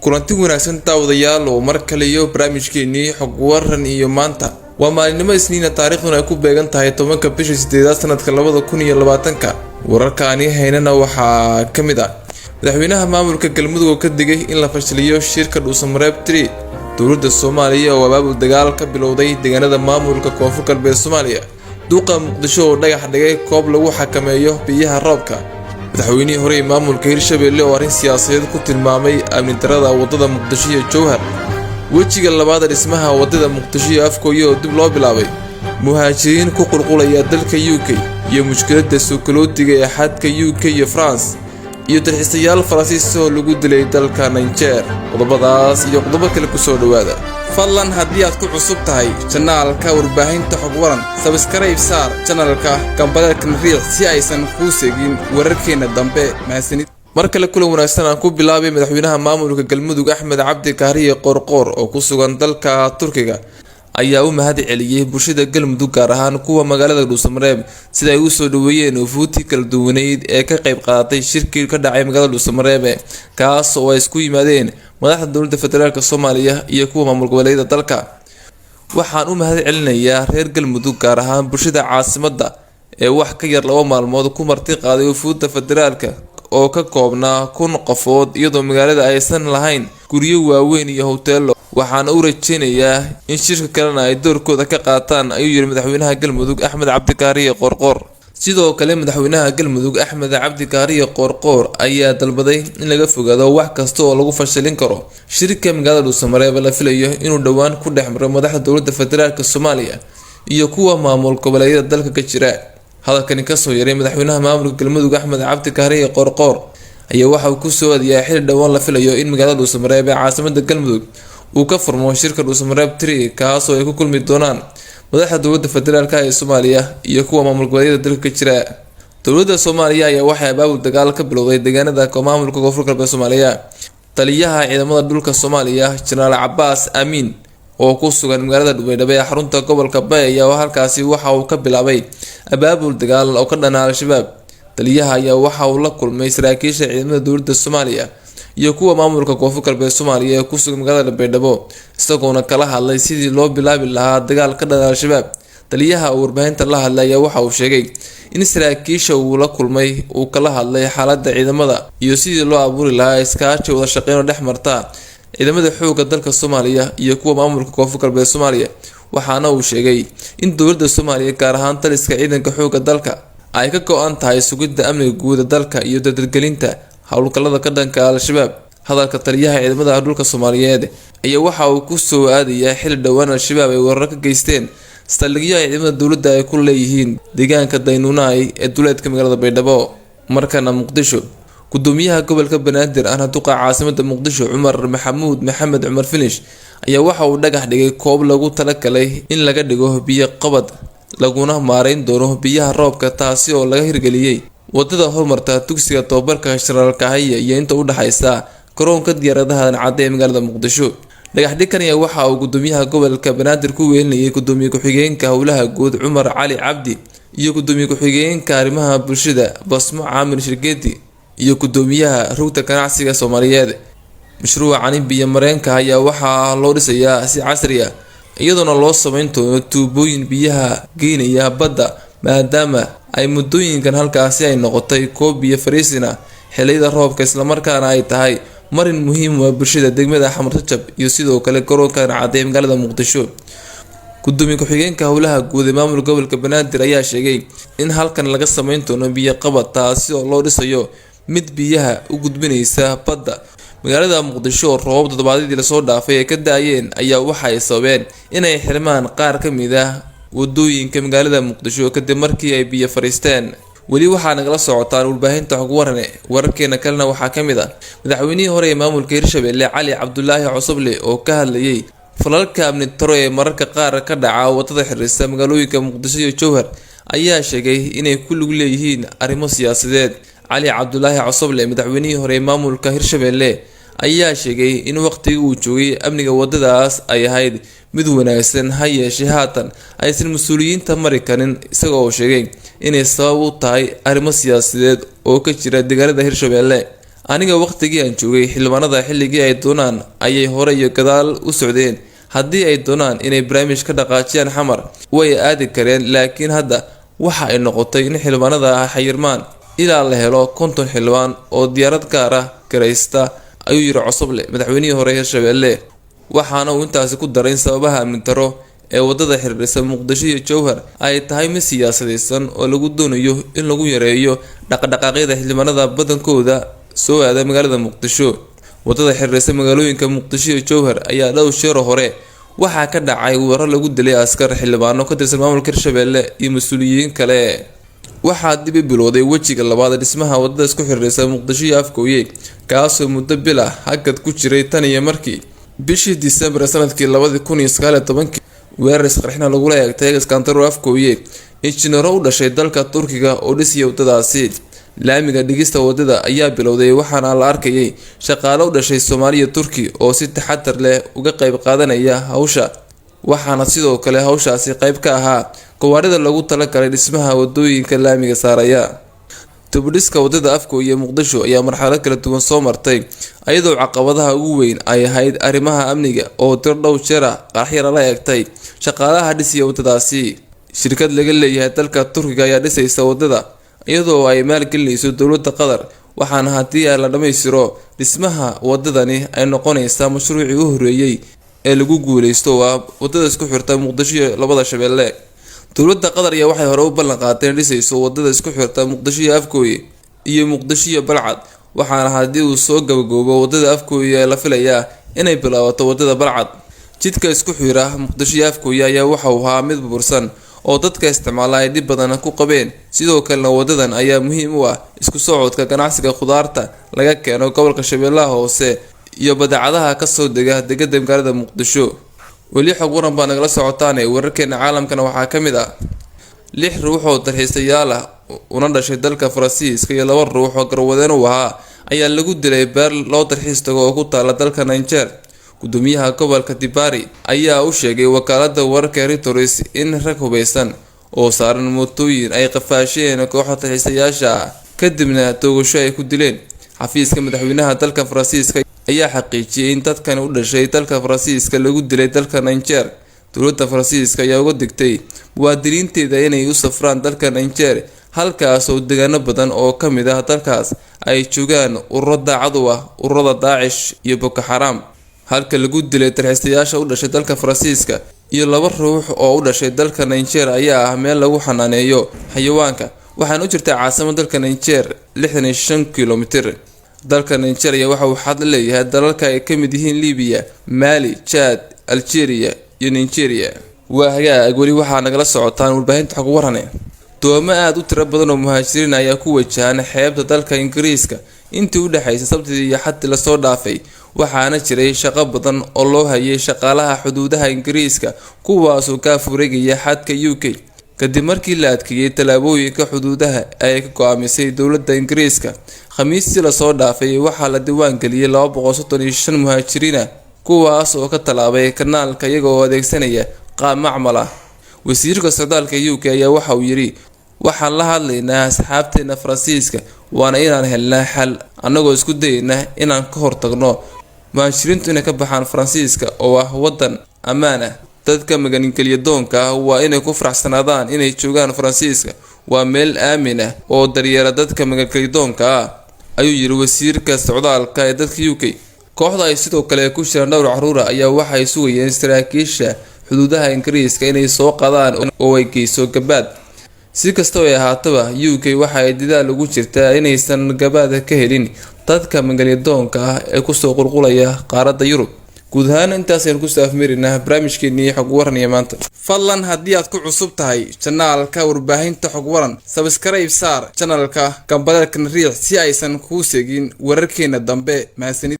Kulanti wanaagsan daawadayaal, oo mar kale iyo barnaamijkeenii xog waran iyo maanta waa maalinimo Isniina, taariikhduna ay ku beegan tahay 10-ka bisha sideedaad sanadka 2020-ka. Wararkaani haynana waxaa ka mid ah madaxweynaha maamulka Galmudug oo ka digay in la fashiliyo shirka Dhuusamareeb 3, dowladda Soomaaliya oo abaabul dagaal ka bilowday deegaanada maamulka Koonfur Galbeed Soomaaliya, duqa Muqdisho oo dhagax dhigay koob lagu xakameeyo biyaha roobka, madaxweynihii hore ee maamulka Hirshabelle oo arrin siyaasadeed ku tilmaamay amni darada wadada Muqdisho iyo Jowhar, wejiga labaad ee dhismaha wadada Muqdisho iyo Afkooye oo dib loo bilaabay, muhaajiriin ku qulqulaya dalka UK iyo mushkiladda sokolootiga ee xadka UK iyo France, iyo dalxiisayaal Faransiis oo lagu dilay dalka Niger. Qodobadaas iyo qodobo kale kusoo dhowaada. Fadlan haddii aad ku cusub tahay channelka warbaahinta xog waran, subscribe saar channelka, gambaleelkan riic si aysan kuu segin wararkeenna dambe. Mahadsanid. Mar kale kulan wanaagsan. Aan ku bilaabay madaxweynaha maamulka Galmudug Axmed Cabdi Kaariye Qoorqoor oo ku sugan dalka Turkiga ayaa u mahad celiyey bulshada Galmudug, gaar ahaan kuwa magaalada Dhuusamareeb, sida ay usoo dhaweeyeen ufuutii kala duwaneyd ee ka qayb qaadatay shirkii ka dhacay magaalada Dhuusamareeb, kaas oo ay isku yimaadeen madaxda dowladda federaalk Soomaaliya iyo kuwa maamul goboleedyada dalka. "Waxaan u mahad celinayaa reer Galmudug, gaar ahaan bulshada caasimadda ee wax ka yar 2 maalmood ku marti qaaday ufuudda federaalka oo ka koobnaa 1000 qofood, iyadoo magaalada aysan lahayn guryo waaweyn iyo hoteelo. Waxaana u rajeynayaa in shirka kalena ay doorkooda ka qaataan," ayuu yiri madaxweynaha Galmudug Axmed Cabdikaariye Qoorqoor. Sidoo kale madaxweynaha Galmudug Axmed Cabdikaariye Qoorqoor ayaa dalbaday in laga fogaado wax kasta oo lagu fashilin karo shirka magaalada Dhuusamareeb la filayo inuu dhowaan ku dhex maro madaxda dowladda federaalk Soomaaliya iyo kuwa maamul goboleedyada dalka ka jira. Hadalkani kasoo yaray madaxweynaha maamulka Galmudug Axmed Cabdikaariye Qoorqoor ayaa waxa uu kusoo aadayaa xili dhowaan la filayo in magaalada Dhuusamareeb ee caasimada Galmudug uu ka furmo shirka Dhuusamareeb 3, kaasoo ay ku kulmi doonaan madaxda dowladda federaalk ee Soomaaliya iyo kuwa maamul goboleedyada dalka ka jira. Dowladda Soomaaliya ayaa waxay abaabul dagaal ka bilowday deegaanada maamulka Koonfur Galbeed Soomaaliya. Taliyaha ciidamada dhulka Soomaaliya, Jenaraal Cabaas Amiin, oo ku sugan magaalada Dhubaydhabo ee xarunta gobolka Bay, ayaa halkaasi waxa uu ka bilaabay abaabul dagaal oo ka dhana Al-Shabaab. Taliyaha ayaa waxa uu la kulmay saraakiisha ciidamada dowladda Soomaaliya iyo kuwa maamulka Koonfur Galbeed Soomaaliya ee ku sugan magaalada Baydhabo, isagoona kala hadlay sidii loo bilaabi lahaa dagaal ka dhana Al-Shabaab. Taliyaha oo warbaahinta la hadlay ayaa waxa uu sheegay in saraakiisha uu la kulmay uu kala hadlay xaaladda ciidamada iyo sidii loo abuuri lahaa iskaashi wada shaqeyn oo dhex marta ciidamada xoogga dalka Soomaaliya iyo kuwa maamulka Koonfur Galbeed Soomaaliya. Waxaana uu sheegay in dowladda Soomaaliya, gaar ahaan taliska ciidanka xoogga dalka, ay ka go-an tahay sugidda amniga guud ee dalka iyo dardargelinta howlgallada ka dhanka Al-Shabaab. Hadalka taliyaha ciidamada dhulka Soomaaliyeed ayaa waxa uu ku soo aadayaa xili dhowaan Al-Shabaab ay weerar ka geysteen saldhigyo ay ciidamada dowladda ay ku leeyihiin deegaanka Daynuunaay ee duleedka magaalada Baydhabo. Markana Muqdisho. Gudoomiyaha gobolka Banaadir ahna duqa caasimada Muqdisho Cumar Maxamuud Maxamed Cumar Finish ayaa waxa uu dhagax dhigay koob lagu talagalay in laga dhigo biyo qabad laguna maareyn doono biyaha roobka, taasi oo laga hirgeliyey wadada hormarta dugsiga tababarka Jenaraal Kahaye iyo inta u dhexaysa garoonka diyaaradaha Cadde ee magaalada Muqdisho. Dhagaxdhigkan ayaa waxa uu gudoomiyaha gobolka Banaadir ku weelinayay gudoomiye ku-xigeenka howlaha guud Cumar Cali Cabdi iyo gudoomiye ku-xigeenka arrimaha bulshada Basmo Caamir Shirgeedi iyo gudoomiyaha rugta ganacsiga Soomaaliyeed. Mashruucani biyo mareenka ayaa waxaa loo dhisayaa si casri ah, iyadoona loo sameyn doono tuubooyin biyaha geynaya badda, maadaama ay muddooyinkan halkaasi ay noqotay koob biyo fariisina xilliyada roobka, islamarkaana ay tahay marin muhiim u ah bulshada degmada Xamarjajab iyo sidoo kale garoonka Cadde ee magaalada Muqdisho. Gudoomiye ku-xigeenka howlaha guud ee maamulka gobolka Banaadir ayaa sheegay in halkan laga sameyn doono biyo qabad, taasi oo loo dhisayo mid biyaha u gudbinaysa badda. Magaalada Muqdisho oo roobab toddobaadyadii lasoo dhaafay ay ka da-ayeen ayaa waxa ay sababeen inay xirmaan qaar ka mid ah wadooyinka magaalada Muqdisho kadib markii ay biyo fariisteen. Weli waxaa nagala socotaan warbaahinta xog warane. Wararkeena kalena waxaa ka mid ah madaxweynihii hore ee maamulka Hirshabelle Cali Cabdulaahi Cosoble oo ka hadlayay falalka amni taro ee mararka qaar ka dhaca wadada xiriirsa magaalooyinka Muqdisho iyo Jowhar ayaa sheegay inay ku lug leeyihiin arrimo siyaasadeed. Cali Cabdulaahi Cosoble, madaxweynihii hore ee maamulka Hirshabelle, ayaa sheegay in waqtigii uu joogay amniga wadadaas ay ahayd mid wanaagsan, ha yeeshee haatan aysan mas-uuliyiinta mari karin, isaga oo sheegay inay sabab u tahay arrimo siyaasadeed oo ka jira deegaanada Hirshabelle. Aniga waqtigii aan joogay, xildhibaanada xilligii ay doonaan ayay hore iyo gadaal u socdeen. Haddii ay doonaan inay barnaamij ka dhaqaajiyaan Xamar, way aadi kareen, laakiin hadda waxa ay noqotay in xildhibaanada ay xayirmaan ilaa la helo 50 xildhibaan oo diyaarad gaar ah garaysta, ayuu yiri Cosoble, madaxweynihii hore Hirshabelle. Waxaana uu intaasi ku daray in sababaha amni darro ee wadada xiriirisa Muqdisho iyo Jowhar ay tahay mid siyaasadeysan oo lagu doonayo in lagu yareeyo dhaqdhaqaaqyada xildhibaanada badankooda soo aada magaalada Muqdisho. Wadada xiriirisa magaalooyinka Muqdisho iyo Jowhar ayaa dhowr jeer hore waxaa ka dhacay weerar lagu dilay askar, xildhibaano ka tirsan maamulka Hirshabelle iyo mas-uuliyiin kale. Waxaa dib u bilowday wejiga labaad ee dhismaha wadada isku xiriirisa Muqdisho iyo Afgooye, kaasoo muddo bil ah hakad ku jiray tan iyo markii bishii Disembar sanadkii 2019-kii weerar isqarxina lagula eegtay Iskandaro Afgooye injineero u dhashay dalka Turkiga oo dhisaya wadadaasi. Laamiga dhigista wadada ayaa bilowday, waxaana la arkayay shaqaale u dhashay Soomaaliya, Turki oo si taxadar leh uga qayb qaadanaya hawsha. Waxaana sidoo kale hawshaasi qayb ka ahaa gawaarida lagu talagalay dhismaha wadooyinka laamiga saaraya. Dibudhiska wadada Afgooye Muqdisho ayaa marxalad kala duwan soo martay, iyadoo caqabadaha ugu weyn ay ahayd arrimaha amniga oo tiro dhowr jeer ah qaraxyo lala eegtay shaqaalaha dhisaya wadadaasi. Shirkad laga leeyahay dalka Turkiga ayaa dhisaysa wadada, iyadoo ay maalgelinayso dowladda Qatar, waxaana haddii la dhammaystiro dhismaha wadadani ay noqonaysaa mashruucii u horreeyay ee lagu guuleysto oo ah wadada isku xirta Muqdisho iyo labada Shabeelle. Dowladda Qatar ayaa waxay hore u ballan qaaday in dhisayso wadada isku xirta Muqdisho iyo Afgooye iyo Muqdisho iyo Balcad, waxaana haddii uu soo gabagoobo wadada Afgooye ee la filayaa inay bilaabato wadada Balcad. Jidka isku xira Muqdisho iyo Afgooye ayaa waxa uu ahaa mid burbursan oo dadka isticmaala ay dhib badan ku qabeen. Sidoo kalena wadadan ayaa muhiim u ah isku socodka ganacsiga khudaarta laga keeno gobolka Shabeellaha Hoose iyo badeecadaha kasoo dega degada magaalada Muqdisho. Weli Xog Waran baa nagala socotaane. Wararkeena caalamkana waxaa ka mid ah lix ruux oo dalxiisayaal ah una dhashay dalka Faransiiska iyo laba ruux oo garwadeen u ahaa ayaa lagu dilay beer loo dalxiis tago oo ku taala dalka Niger. Gudoomiyaha gobolka Dibari ayaa u sheegay wakaalada wararka Reuters in rag hubeysan oo saaran mootooyin ay qafaasheen kooxda dalxiisayaasha ah, kadibna toogasho ay ku dileen. Xafiiska madaxweynaha dalka Faransiiska ayaa xaqiijiyay in dadkan u dhashay dalka Faransiiska lagu dilay dalka Niger. Dowladda Faransiiska ayaa uga digtay muwaadiniinteeda inay u safraan dalka Niger, halkaas oo deegaano badan oo ka mid ah dalkaas ay joogaan ururo daacad u ah ururada Daacish iyo Boko Xaram. Halka lagu dilay dalxiisayaasha u dhashay dalka Faransiiska iyo laba ruux oo u dhashay dalka Niger ayaa ah meel lagu xanaaneeyo xayawaanka, waxaana u jirtaa caasimada dalka Niger 65 kilomitir. Dalka Niger ayaa waxa uu xad la leeyahay dalalka ay ka mid yihiin Libiya, Mali, Chad, Algeria iyo Nigeria. Waa hagaag, weli waxaa nagala socotaan warbaahinta Xog Warane. Doomo aada u tiro badan oo muhaajiriin ayaa ku wajahan xeebta dalka Ingiriiska intii u dhexaysay Sabtidii iyo Xadii lasoo dhaafay, waxaana jiray shaqo badan oo loo hayay shaqaalaha xuduudaha Ingiriiska, kuwaasoo ka wareegaya xadka UK kadib markii la adkeeyey tallaabooyinka xuduudaha ay ka go-aamisay dowladda Ingiriiska. Khamiistii lasoo dhaafay waxaa la diiwaan geliyey 235 muhaajiriin ah, kuwaas oo ka tallaabay kanaalka iyaga oo adeegsanaya qaab macmal ah. Wasiirka socdaalka UK ayaa waxa uu yidhi: "Waxaan la hadlaynaa asxaabteena Faransiiska, waana inaan helnaa xal, annagoo isku dayayna inaan ka hortagno muhaajiriintu inay ka baxaan Faransiiska oo ah waddan ammaan ah. Dadka magangelya doonka ah waa inay ku faraxsanaadaan inay joogaan Faransiiska. Waa meel aamin ah oo daryeela dadka magangelya doonka ah," ayuu yidhi wasiirka socdaalka ee dadka UK. Kooxda ay sidoo kale ku jiraan dhowr caruura ayaa waxay sugayeen saraakiisha xuduudaha Ingiriiska inay soo qadaan oo ay geyso gabaad. Si kastaba ay ahaataba, UK waxa ay dadaal ugu jirtaa inaysan gabaad ka helin dadka magangelyadoonka ah ee kusoo qulqulaya qaaradda Yurub. Guud ahaan intaasaynu kusoo afmeerinaa barnaamijkeenii Xog Waran iyo maanta. Fadlan haddii aad ku cusub tahay channel-ka warbaahinta Xog Waran, subscribe saar channel-ka, gambaleelkan riix si aysan kuu seegin wararkeena dambe. Mahadsanid.